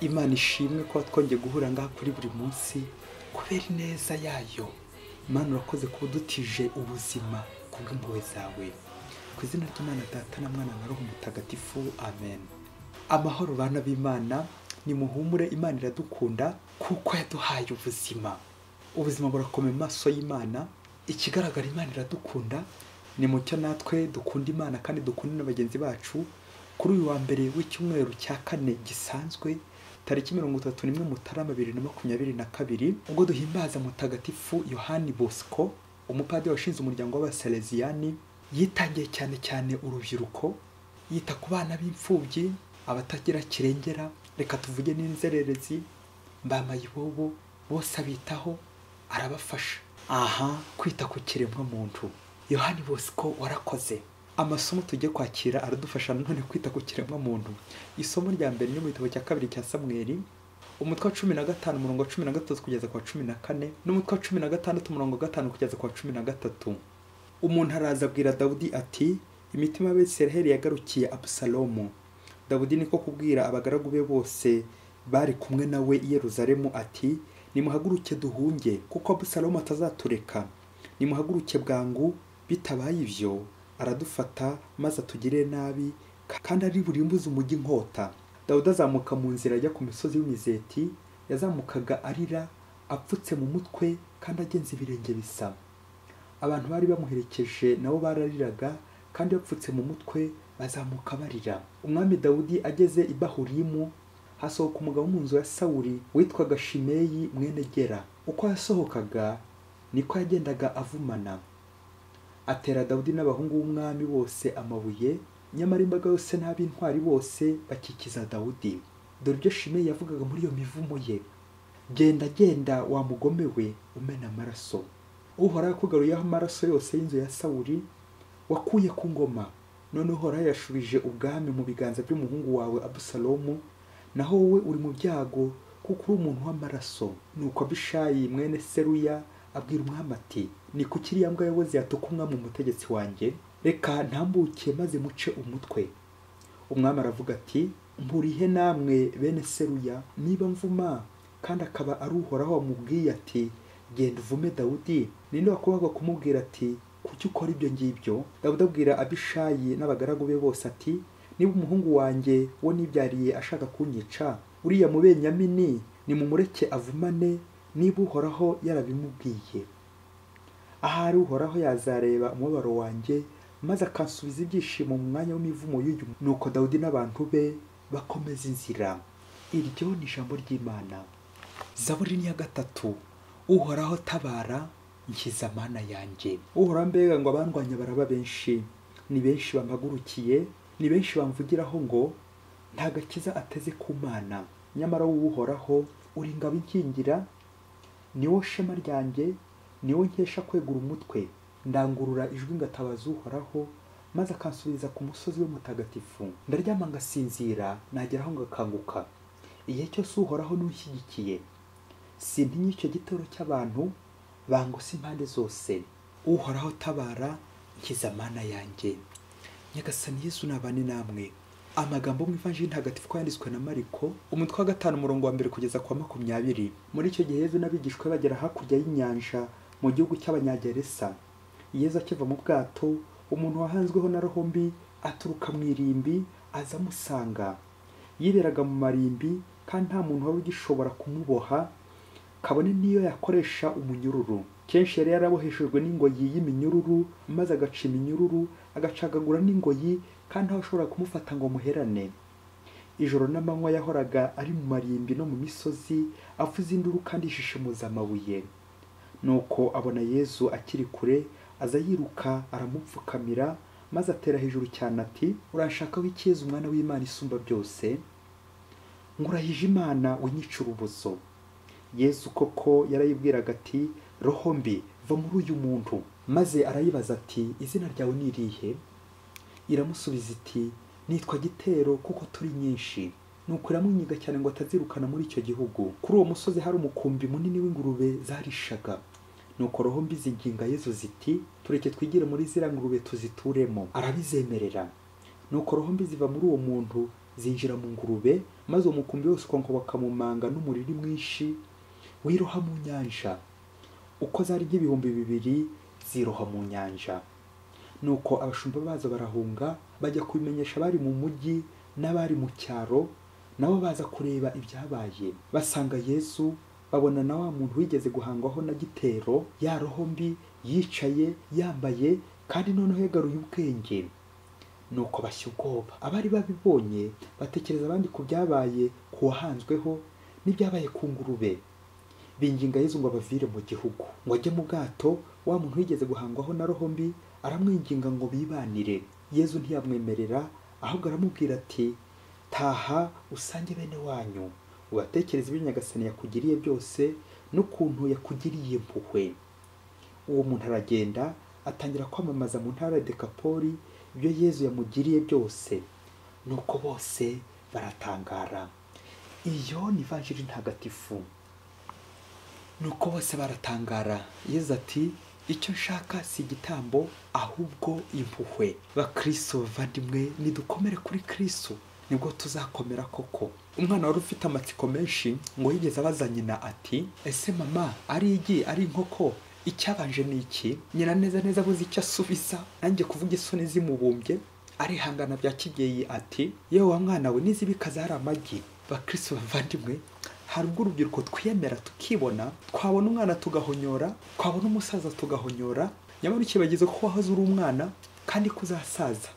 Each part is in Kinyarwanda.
Imana ishimwe ko twongeye guhura ngaha kuri buri munsi kubera ineza yayo. Imana urakoze kuba udutije ubuzima kubw'impuhwe zawe. Ku izina ry'Imana Data na Mwana na Roho Mutagatifu, amen. Amahoro bana b'Imana, nimuhumure, Imana iradukunda kuko yaduhaye ubuzima. Ubuzima burakomeye mu maso y'Imana. Ikigaragara Imana iradukunda, ni mucyo natwe dukunda Imana kandi dukunda na bagenzi bacu. Kuri uyu wa mbere w'icyumweru cya kane gisanzwe, tariki 31 Mutarama 2022, ubwo duhimbaza Mutagatifu Yohani Bosco, umupadiri washinze umuryango w'Abasaleziyani, yitangiye cyane cyane urubyiruko, yita ku bana b'imfubyi, abatagira kirengera, reka tuvuge n'inzererezi, mbamayibobo, bose abitaho, arabafasha. Aha, kwita ku kiremwa muntu. Yohani Bosco warakoze. Amasomo tujye kwakira aradufasha none kwita ku kiremwa muntu. Isomo rya mbere ni mu gitabo cya kabiri cya Samweli, umutwe wa 15 umurongo wa 13 kugeza ku wa 14, n'umutwe wa 16 umurongo wa 5 kugeza ku wa 13. Umuntu araza abwira Dawudi ati: imitima y'Abisiraheli yagarukiye Abusalomu. Dawudi niko kubwira abagaragu be bose bari kumwe nawe i Yerusalemu ati: nimuhaguruke duhunge, kuko Abusalomu atazatureka. Nimuhaguruke bwangu, bitabaye ibyo aradufata maze atugirire nabi, kandi ari burimbuze umujyi inkota. Dawudi azamuka mu nzira ajya ku misozi y'Imizeti, yazamukaga arira, apfutse mu mutwe kandi agenza ibirenge bisa. Abantu bari bamuherekeje nabo barariraga kandi bapfutse mu mutwe, bazamuka barira. Umwami Dawudi ageze i Bahurimu, hasohoka umugabo mu nzu ya Sawuli witwaga Shimeyi mwene Gera. Uko yasohokaga niko yagendaga avumana, atera Dawudi n'abahungu b'umwami bose amabuye, nyamara imbaga yose n'ab'intwari bose bakikiza Dawudi. Dore ibyo Shimeyi yavugaga muri iyo mivumo ye: genda genda wa mugome we, umena amaraso. Uhoraho yakugaruyeho amaraso yose y'inzu ya Sawuli wakuye ku ngoma. None Uhoraho yashubije ubwami mu biganza by'umuhungu wawe Abusalomu, naho wowe uri mu byago kuko uri umuntu w'amaraso. Nuko Abishayi mwene Seruya abwira umwami ati: ni kuki iriya mbwa yaboze yatuka umwami umutegetsi wanjye? Reka ntambuke maze muce umutwe. Umwami aravuga ati: mpurihe namwe bene Seruya, niba mvuma kandi akaba ari Uhoraho wamubwiye ati: genda uvume Dawudi, ninde wakubaga kumubwira ati: kuki ukora ibyo ngibyo? Dawudi abwira Abishayi n'abagaragu be bose ati: niba umuhungu wanjye wo nibyariye ashaka kunyica, uriya Mubenyamini nimumureke avumane, niba Uhoraho yarabimubwiye. Ahari Uhoraho yazareba umubabaro wanjye maze akansubiza ibyishimo mu mwanya w'imivumo y'uyu. Nuko Dawudi n'abantu be bakomeza inzira. Iryo ni ijambo ry'Imana. Zaburi ni ya 3. Uhoraho tabara, nkiza Mana yanjye. Uhoraho mbega ngo abandwanya baraba benshi, ni benshi bampagurukiye, ni benshi bamvugiraho ngo nta gakiza ateze ku Mana. Nyamara wowe Uhoraho uri ingabo inkingira, ni wowe shema ryanjye, ni wowe nkesha kwegura umutwe. Ndangurura ijwi ngatabaza Uhoraho, maze akansubiza ku musozi we mutagatifu. Ndaryama ngasinzira, nageraho ngakanguka. Igihe cyose Uhoraho n'unshyigikiye. Sintinya icyo gitero cy'abantu bangose impande zose. Uhoraho tabara, nkiza Mana yanjye. Nyagasani Yesu nabane namwe. Amagambo mu Ivanjiri Ntagatifu ko yanditswe na Mariko, umutwe wa 5 umurongo wa 1 kugeza ku wa 20. Muri icyo gihe Yesu n'abigishwa bagera hakurya y'inyanja mu gihugu cy'Abanyageresa. Yesu akiva mu bwato, umuntu wahanzweho na roho mbi aturuka mu irimbi aza amusanga. Yiberaga mu marimbi kandi nta muntu wari ugishobora kumuboha, kabone niyo yakoresha umunyururu. Kenshi yari yaraboheshejwe n'ingoyi y'iminyururu, maze agaca iminyururu, agacagagura n'ingoyi, kandi ntawe ushobora kumufata ngo muherane. Ijoro n'amanywa yahoraga ari mu marimbi no mu misozi, avuza induru kandi yishishimuza amabuye. Nuko abona Yesu akiri kure, aza yiruka aramupfukamira, maze atera hejuru cyane ati: uranshakaho iki Yezu Mwana w'Imana isumba byose? Ngurahije Imana winyica urubozo. Yesu koko yarayibwiraga ati: roho mbi, va muri uyu muntu. Maze arayibaza ati: izina ryawe ni irihe? Iramusubiza iti: nitwa Gitero kuko turi nyinshi. Nuko iramunyiga cyane ngo atazirukana muri icyo gihugu. Kuri uwo musozi hari umukumbi munini w'ingurube zarishaga. Nuko roho mbi zinginga Yezu ziti: tureke twigire muri ziriya ngurube tuzituremo. Arabizemerera. Nuko roho mbi ziva muri uwo muntu zinjira mu ngurube, maze uwo mukumbi wose ukonkoboka mu manga n'umuriri mwinshi wiroha mu nyanja. Uko zari 2000 ziroha mu nyanja. Nuko abashumba bazo barahunga bajya kubimenyesha abari mu mujyi n'abari mu cyaro, nabo baza kureba ibyabaye. Basanga Yesu, babona na wa muntu wigeze guhangwaho na gitero ya roho mbi yicaye yambaye, kandi noneho yagaruye ubwenge. Nuko bashya ubwoba. Abari babibonye batekereza abandi ku byabaye ku wahanzweho n'ibyabaye ku ngurube. Binginga Yesu ngo abavire mu gihugu, ngo ajye mu bwato. Wa muntu wigeze guhangwaho na roho mbi aramwinginga ngo bibanire. Yesu ntiyamwemerera, ahubwo aramubwira ati: taha usange bene wanyu, ubatekereze ibyo Nyagasani yakugiriye byose n'ukuntu yakugiriye impuhwe. Uwo muntu aragenda atangira kwamamaza mu ntara ya Dekapoli ibyo Yesu yamugiriye byose. Nuko bose baratangara. Iyo ni Ivanjiri ntagatifu. Nuko bose baratangara. Yesu ati: icyo nshaka si igitambo, ahubwo impuhwe. Bakristo bavandimwe, nidukomere kuri Kristo nibwo tuzakomera koko. Umwana wari ufite amatsiko menshi ngo yigeze abaza nyina ati: ese mama, ari igi ari inkoko, icyabanje ni iki? Nyina neza neza abuze icyo asubiza, nanjye kuvuga isoni zimubumbye, arihangana bya kibyeyi ati: yewe wa mwana we, nizibika zari amagi. Bakristo bavandimwe, hari ubwo urubyiruko twiyemera tukibona, twabona umwana tugahonyora, twabona umusaza tugahonyora, nyamara ukibagize ko wahoze uri umwana kandi ko uzasaza,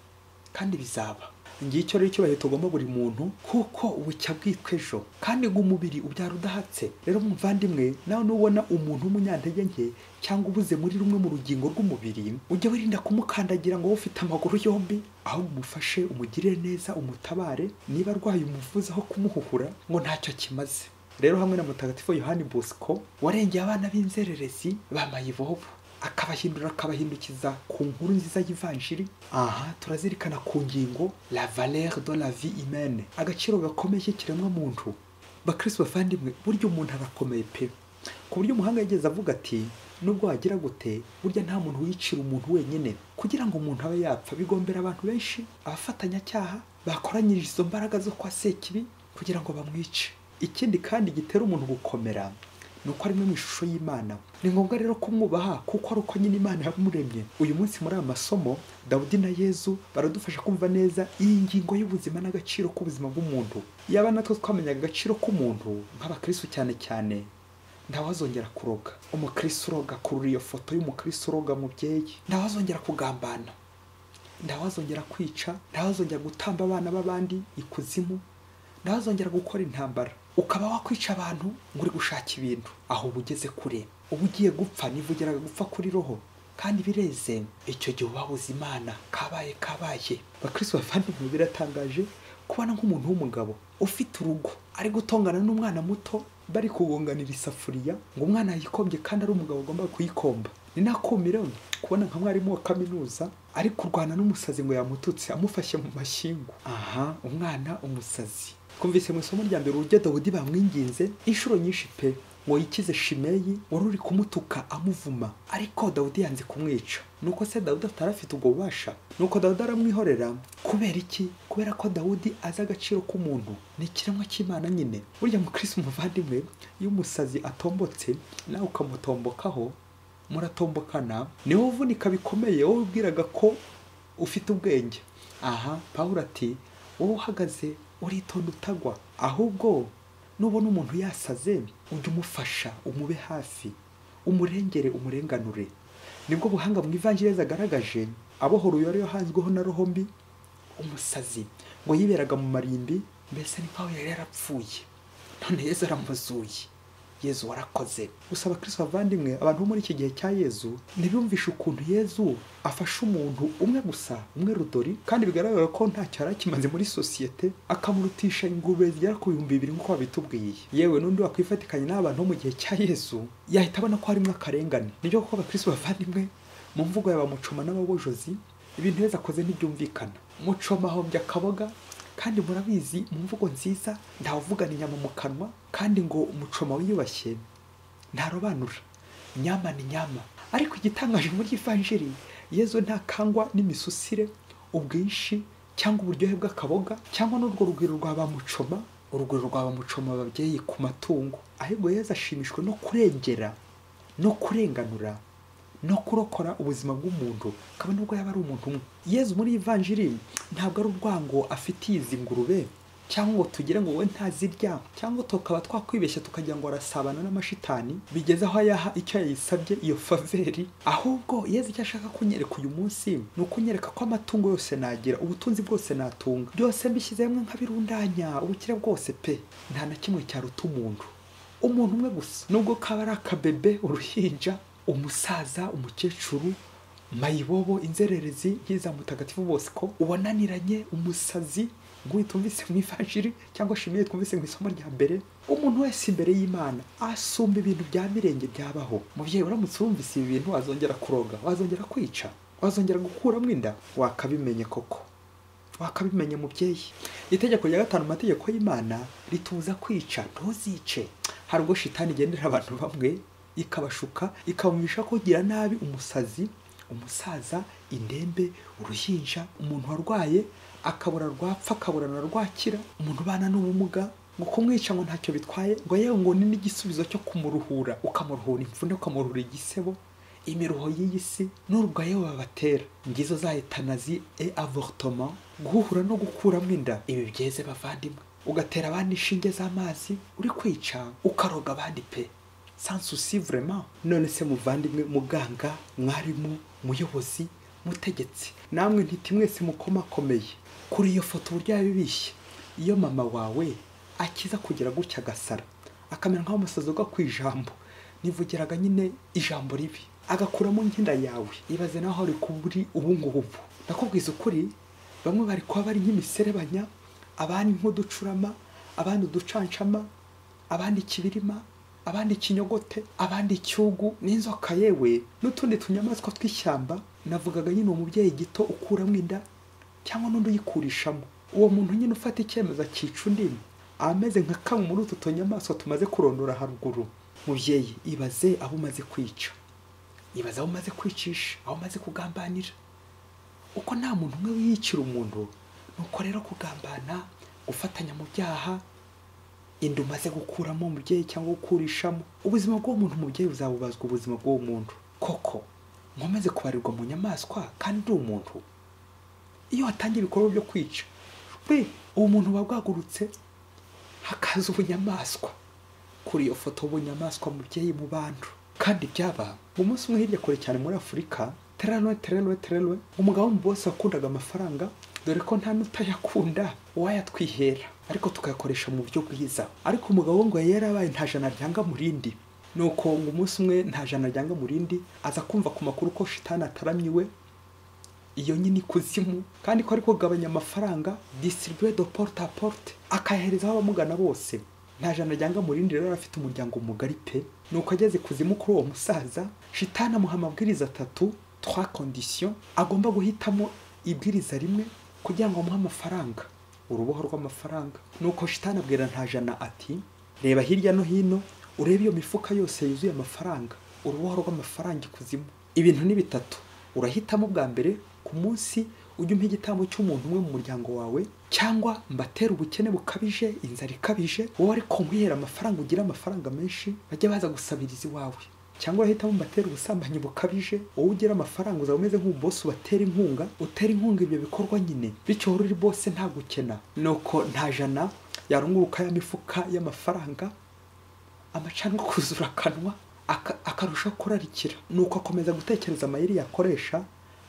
kandi bizaba. Ngicyo rero icyubahiro tugomba buri muntu, kuko bucya bwitwa ejo, kandi ngo umubiri ubyara udahatse. Rero muvandimwe, nawe nubona umuntu w'umunyantege nke cyangwa ubuze muri rumwe mu rugingo rw'umubiri, ujye wirinda kumukandagira ngo wowe ufite amaguru yombi, ahubwo umufashe, umugirire neza, umutabare. Niba arwaye umuvuze aho kumuhuhura ngo ntacyo kimaze. Rero hamwe na Mutagatifu Yohani Bosco warengeye abana b'inzererezi bamayibobo, akabahindura akabahindukiza ku nkuru nziza y'Ivanjiri. Aha turazirikana ku ngingo la valeur de la vie humaine, agaciro gakomeye k'ikiremwa muntu. Bakristo bavandimwe, burya umuntu arakomeye pe, ku buryo umuhanga yigeze avuga ati: nubwo wagira gute, burya nta muntu wicira umuntu wenyine. Kugira ngo umuntu abe yapfa bigombera abantu benshi, abafatanyacyaha bakoranyirije izo mbaraga zo kwa Sekibi kugira ngo bamwice. Ikindi kandi gitera umuntu gukomera nuko ari mu ishusho y'Imana. Ni ngombwa rero kumwubaha kuko ari uko nyine Imana yamuremye. Uyu munsi muri aya masomo, Dawudi na Yezu baradufasha kumva neza iyi ngingo y'ubuzima n'agaciro k'ubuzima bw'umuntu. Yaba natwe twamenyaga agaciro k'umuntu nk'abakristo cyane cyane, ntawazongera kuroga. Umukristo uroga, kurura iyo foto y'umukristo uroga mubyeyi, ntawazongera kugambana, ntawazongera kwica, ntawazongera gutamba abana b'abandi ikuzimu, ntawazongera gukora intambara. Ukaba wakwica abantu ngo uri gushaka ibintu, aho ubugeze kure, uba ugiye gupfa. Nivugiraga gupfa kuri roho, kandi bireze. Icyo gihe ubabuze Imana, kabaye kabaye. Bakristo bavandimwe, biratangaje kubona nk'umuntu w'umugabo ufite urugo ari gutongana n'umwana muto, bari kugonganira isafuriya ngo umwana yikombye kandi ari umugabo agomba kuyikomba. Ni nakumira kubona nka mwarimu wa kaminuza ari kurwana n'umusazi ngo yamututse amufashe mu mashyingo. Aha umwana umusazi. Twumvise mu isomo rya mbere uburyo Dawudi bamwinginze inshuro nyinshi pe ngo yikize Shimeyi wari uri kumutuka amuvuma, ariko Dawudi yanze kumwica. Nuko se Dawudi atarafite ubwo bubasha, nuko Dawudi aramwihorera. Kubera iki? Kubera ko Dawudi azi agaciro k'umuntu, ni ikiremwa cy'Imana nyine. Burya mukristo muvandimwe, iyo umusazi atombotse nawe ukamutombokaho, muratombokana, niwe uvunika bikomeye, wowe ubwiraga ko ufite ubwenge. Aha Pawulo ati: wowe uhagaze uritonda utagwa, ahubwo nubona umuntu yasaze ujye umufasha, umube hafi, umurengere, umurenganure. Nibwo buhanga mu Ivanjiri agaragaje abohora uyu yari yahanzweho na roho mbi, umusazi ngo yiberaga mu marimbi, mbese ni nkaho yari yarapfuye, none Yesu aramuzuye. Yezu warakoze. Gusa abakristo bavandimwe, abantu bo muri iki gihe cya Yezu ntibumvishe ukuntu Yezu afasha umuntu umwe gusa, umwe rudori, kandi bigaragara ko ntacyo yari akimaze muri sosiyete, akamurutisha ingurube zigera ku 2000 nk'uko babitubwiye. Yewe n'undi wakwifatikanya n'abantu bo mu gihe cya Yezu yahita abona ko harimo akarengane. Nibyo koko abakristo bavandimwe, mu mvugo ya bamucoma n'ababojozi, ibintu Yezu akoze ntibyumvikana. Mucoma ahombya akaboga, kandi murabizi mu mvugo nziza ntawuvugana inyama mu kanwa, kandi ngo umucoma wiyubashye ntarobanura, nyama ni nyama. Ariko igitangaje muri Ivanjiri, Yezu ntakangwa n'imisusire, ubwinshi cyangwa uburyohe bw'akaboga, cyangwa n'urwo rugwiro rwa bamucoma, urugwiro rwa bamucoma ababyeyi ku matungo. Ahubwo Yezu ashimishwa no kurengera no kurenganura no kurokora ubuzima bw'umuntu, kabone nubwo yaba ari umuntu umwe. Yezu muri Ivanjiri ntabwo ari urwango afitiye izi ngurube, cyangwa ngo tugire ngo we ntazirya, cyangwa tukaba twakwibeshya tukagira ngo arasabana n'amashitani bigeze aho ayaha icyo yayisabye iyo faveri. Ahubwo Yezu icyo ashaka kunyereka uyu munsi ni ukunyereka ko amatungo yose nagira, ubutunzi bwose natunga, byose mbishyize hamwe nkabirundanya, ubukire bwose pe, nta na kimwe cyaruta umuntu, umuntu umwe gusa, nubwo kaba ari akabebe, uruhinja, umusaza, umukecuru, mayibobo, inzererezi nkiza Mutagatifu Bosco, uwananiranye, umusazi nguyu twumvise mu Ivanjiri cyangwa shimiye twumvise mu isomo rya mbere. Umuntu wese imbere y'Imana asumba ibintu bya mirenge byabaho. Mubyeyi, uramutse wumvise ibi bintu wazongera kuroga, wazongera kwica, wazongera gukuramo inda, wakabimenye koko, wakabimenye mubyeyi. Itegeko rya gatanu mu mategeko y'Imana ritubuza kwica, ntuzice. Hari ubwo shitani igendera abantu bamwe ikabashuka, ikabumvisha kugira nabi umusazi, umusaza, indembe, uruhinja, umuntu warwaye akabura rwapfa, akabura na rwakira, umuntu ubana n'ubumuga, ngo kumwica ngo ntacyo bitwaye, ngo yewe ngo ni n'igisubizo cyo kumuruhura, ukamuruhura imvune, ukamuruhura igisebo, imiruho y'iyi si n'urwaye babatera. Ngizo za euthanasie et avortement, guhura no gukuramo inda. Ibi byeze bavandimwe, ugatera abandi inshinge z'amazi, uri kwica, ukaroga abandi pe, sans souci vraiment. None se muvandimwe, muganga, mwarimu, muyobozi, mutegetsi, namwe ntiti mwese mukomakomeye kuri iyo foto uburyo yabibishye. Iyo mama wawe akiza kugira gutya agasara, akamera nk'aho umusazi uga ku ijambo, nivugiraga nyine ijambo ribi, agakuramo nk'inda yawe, ibaze naho uri kuburi ubu ngubu. Ndakubwiza ukuri, bamwe bari kuba bari nk'imiserebanya, abandi nk'uducurama, abandi uducancama, abandi ikibirima, abandi ikinyogote, abandi icyugu n'inzoka, yewe n'utundi tunyamaswa tw'ishyamba. Navugaga nyine uwo mubyeyi gito ukuramo inda cyangwa n'undi uyikurishamo. Uwo muntu nyine ufata icyemezo akica undi, ameze nka kamwe muri utu tunyamaswa tumaze kurondora haruguru. Mubyeyi, ibaze abo umaze kwica, ibaze abo umaze kwicisha, abo umaze kugambanira. Uko nta muntu umwe wiyicira umuntu, nuko rero kugambana, gufatanya mu byaha, inda umaze gukuramo umubyeyi cyangwa gukurishamo, ubuzima bw'uwo muntu mubyeyi buzabubazwa ubuzima bw'uwo muntu. Koko nkomeze kubarirwa mu nyamaswa kandi ndi umuntu? Iyo watangiye ibikorwa byo kwica, we uwo muntu buba bwagurutse hakaza ubunyamaswa. Kuri iyo foto ubunyamaswa mubyeyi mu bantu. Kandi byaba umunsi umwe hirya kure cyane muri Afurika, tererwe tererwe tererwe, umugabo w'umubose wakundaga amafaranga, dore ko nta n'utayakunda, uwayatwihera ariko tukayakoresha mu buryo bwiza. Ariko umugabo ngo yarabaye nta jana ryanga murindi. Nuko ngo umunsi umwe nta jana ryanga murindi aza kumva ku makuru ko shitani ataramyiwe iyo nyine ikuzimu, kandi ko ari kugabanya amafaranga distribuer de porte à porte, akayahereza abamugana bose. Nta jana ryanga murindi rero afite umuryango mugari pe. Nuko ageze kuzimu kuri uwo musaza, shitani amuha amabwiriza atatu, trois conditions, agomba guhitamo ibwiriza rimwe kugira ngo amuhe amafaranga, uruboho rw'amafaranga. Nuko shitani abwira nta jana ati, reba hirya no hino urebe iyo mifuka yose yuzuye amafaranga, uruboho rw'amafaranga ikuzimu. Ibintu ni bitatu urahitamo. Bwa mbere, ku munsi ujye umpa igitambo cy'umuntu umwe mu muryango wawe, cyangwa mbatera ubukene bukabije, inzara ikabije, wowe ariko nkwihera amafaranga, ugira amafaranga menshi, bajya baza gusabiriza iwawe. Cyangwa urahitamo mbatera ubusambanyi bukabije, wowe ugira amafaranga uzaba umeze nk'umubosi ubatera inkunga, utera inkunga ibyo bikorwa nyine, bityo wowe uri bose nta gukena. Nuko nta jana yarunguruka ya mifuka y'amafaranga, amacanwa kuzura akanwa, akarushaho kurarikira. Nuko akomeza gutekereza amayeri yakoresha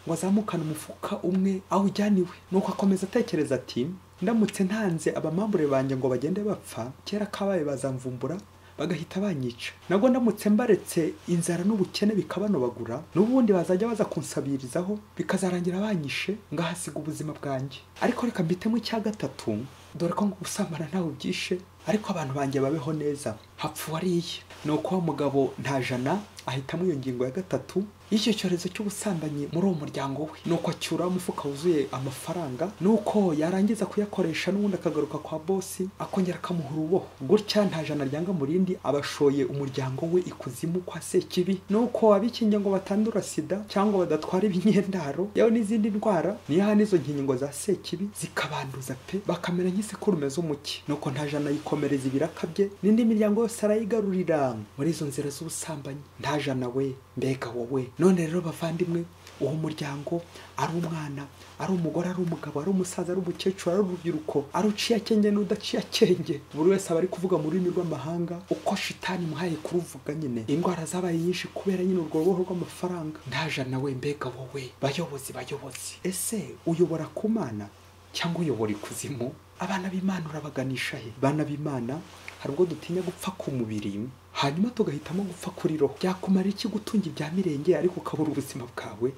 ngo azamukane umufuka umwe awujyaniwe. Nuko akomeza atekereza ati, ndamutse ntanze abamambure banjye ngo bagende bapfa, kera kabaye bazamvumbura bagahita banyica. Nabwo ndamutse mbaretse inzara n'ubukene bikabanobagura, n'ubundi bazajya baza kunsabirizaho bikazarangira banyishe, ngahasiga ubuzima bwanjye. Ariko reka mbitemo icya gatatu, dore ko ngo gusambana ntawe byishe, ariko abantu banjye babeho neza. Hapfa uwariye. Nuko wa mugabo Ntajana ahitamo iyo ngingo ya gatatu y'icyo cyorezo cy'ubusambanyi muri uwo muryango we. Nuko acyura umufuka wuzuye amafaranga, nuko yarangiza kuyakoresha n'ubundi akagaruka kwa bosi akongera akamuha uruboho. Gutya Ntajana ryanga murindi abashoye umuryango we ikuzimu kwa Sekibi. Nuko abikingiye ngo batandura sida cyangwa badatwara ibinyendaro yewe n'izindi ndwara, niyo n'izo nkingo za Sekibi zikabanduza pe, bakamera nk'isekurume z'umuki. Nuko Ntajana yikomereza ibiraka bye n'indi miryango yose arayigarurira muri izo nzira z'ubusambanyi. Ntajana we, mbega wowe! None rero bavandimwe, uwo muryango ari umwana, ari umugore, ari umugabo, ari umusaza, ari umukecuru, ari urubyiruko, ari uciye akenge n'udaciye akenge, buri wese aba ari kuvuga mu rurimi rw'amahanga uko shitani imuhaye kuruvuga nyine. Indwara zabaye nyinshi kubera nyine urwo ruboho rw'amafaranga. Ntajana we, mbega wowe! Bayobozi, bayobozi, ese uyobora ku Mana cyangwa uyobora ikuzimu? Abana b'Imana urabaganisha he? Bana b'Imana, hari ubwo dutinya gupfa ku mubiri hanyuma tugahitamo gupfa kuri roho. Byakumara iki gutunga ibya mirenge ariko ukabura ubuzima bwawe?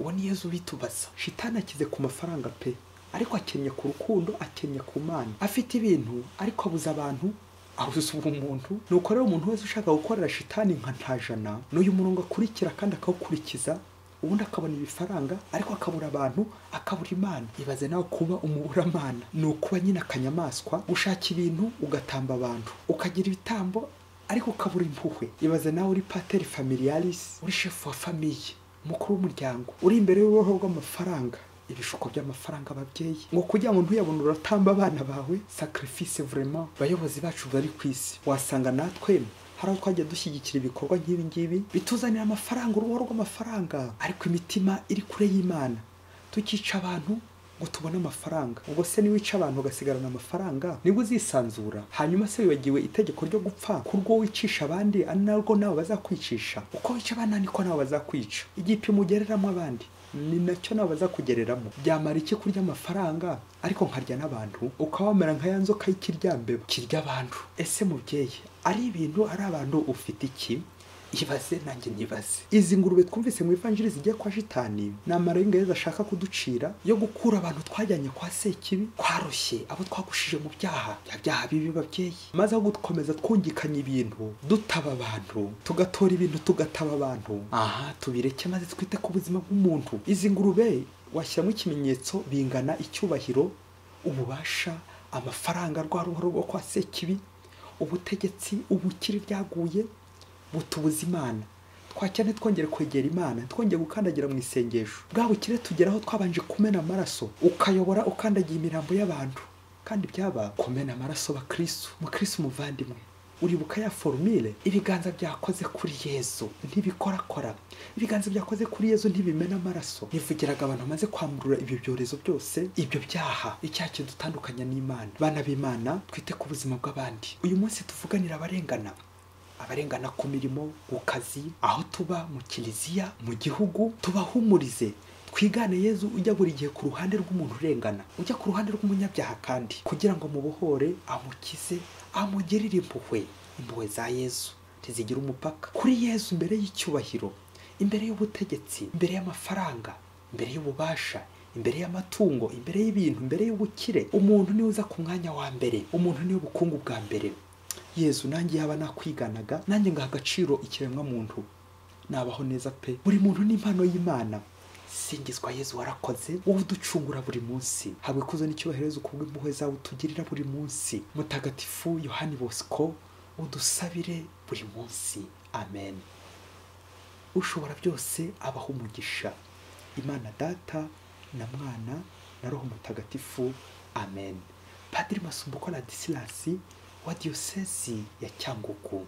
Uwo ni Yezu ubitubaza. Shitani akize ku mafaranga pe, ariko akennye ku rukundo, akennye ku Mana. Afite ibintu ariko abuza abantu, abuza ubumuntu. Nuko rero umuntu wese ushaka gukorera shitani nka Ntajana, n'uyu murongo akurikira kandi akawukurikiza, ubundi akabona ibifaranga ariko akabura abantu, akabura Imana. Ibaze nawe kuba umuburamana ni ukuba nyine akanyamaswa, gushaka ibintu ugatamba abantu, ukagira ibitambo ariko ukabura impuhwe. Ibaze nawe uri pater familiaris, uri chef wa famille, umukuru w'umuryango, uri imbere y'uruhu rw'amafaranga, ibishuko by'amafaranga ababyeyi, ngo kugira ngo ntuyabone uratamba abana bawe, sacrifice vraiment. Bayobozi bacu bari ku isi, wasanga natwe hari aho twagiye dushyigikira ibikorwa nk'ibi ngibi bituzanira amafaranga, uruhu rw'amafaranga, ariko imitima iri kure y'Imana. Tukica abantu ngo tubone amafaranga. Ubwo se niwica abantu ugasigarana amafaranga nibwo uzisanzura? Hanyuma se wibagiwe itegeko ryo gupfa kurwo wicisha abandi ari narwo nawe bazakwicisha? Uko wica abana niko nawe bazakwica. Igipimo ugereramo abandi ni nacyo nawe bazakugereramo. Byamara iki kurya amafaranga ariko nkarya n'abantu? Ukaba wamera nka ya nzoka y'ikiryambeba kirya abantu. Ese mubyeyi, ari ibintu ari abantu ufite iki? Ibaze nanjye nibaze. Izi ngurube twumvise mu ivanjiri zigiye kwa shitani ni amarenga Yezu ashaka kuducira yo gukura abantu twajyanye kwa Sekibi, kwaroshye abo twagushije mu byaha, bya byaha bibi babyeyi, maze aho gukomeza twungikanya ibintu dutaba abantu, tugatora ibintu tugataba abantu, aha tubireke maze twite ku buzima bw'umuntu. Izi ngurube washyiramo ikimenyetso bingana icyubahiro, ububasha, amafaranga, rwa ruhoro rwo kwa Sekibi, ubutegetsi, ubukire byaguye butubuza Imana. Twakira ntitwongere kwegera Imana, twongere gukandagira mu isengesho. Bwa bukire tugeraho twabanje kumena amaraso, ukayobora ukandagiye imirambo y'abantu. Kandi byaba kumena amaraso bakristo. Mukristo muvandimwe, uribuka ya formule? Ibiganza byakoze kuri Yezu ntibikorakora, ibiganza byakoze kuri Yezu ntibimena amaraso. Nivugiraga abantu bamaze kwamurura ibyo byorezo byose, ibyo byaha, icyaha kidutandukanya n'Imana. Bana b'Imana, twite ku buzima bw'abandi. Uyu munsi tuvuganira abarengana, abarengana ku mirimo, ku kazi, aho tuba, mu kiliziya, mu gihugu, tubahumurize. Twigane Yezu ujya buri gihe ku ruhande rw'umuntu urengana, ujya ku ruhande rw'umunyabyaha, kandi kugira ngo mubohore, amukize, amugirire impuhwe. Impuhwe za Yezu ntizigira umupaka. Kuri Yezu, imbere y'icyubahiro, imbere y'ubutegetsi, imbere y'amafaranga, imbere y'ububasha, imbere y'amatungo, imbere y'ibintu, imbere y'ubukire, umuntu niwe uza ku mwanya wa mbere, umuntu niwe bukungu bwa mbere. Yezu, nanjye yaba nakwiganaga, nanjye ngaha agaciro ikiremwa muntu, nabaho neza pe. Buri muntu ni impano y'Imana. Singizwa Yezu, warakoze, wowe uducungura buri munsi. Habwa ikuzo n'icyubahiro Yezu kubw'impuhwe zawe utugirira buri munsi. Mutagatifu Yohani Bosco, udusabire buri munsi. Amen. Ushobora byose abaho umugisha. Imana Data na Mwana na Roho Mutagatifu. Amen. Padiri Masumbuko Ladislas wa Diyosezi ya Cyangugu.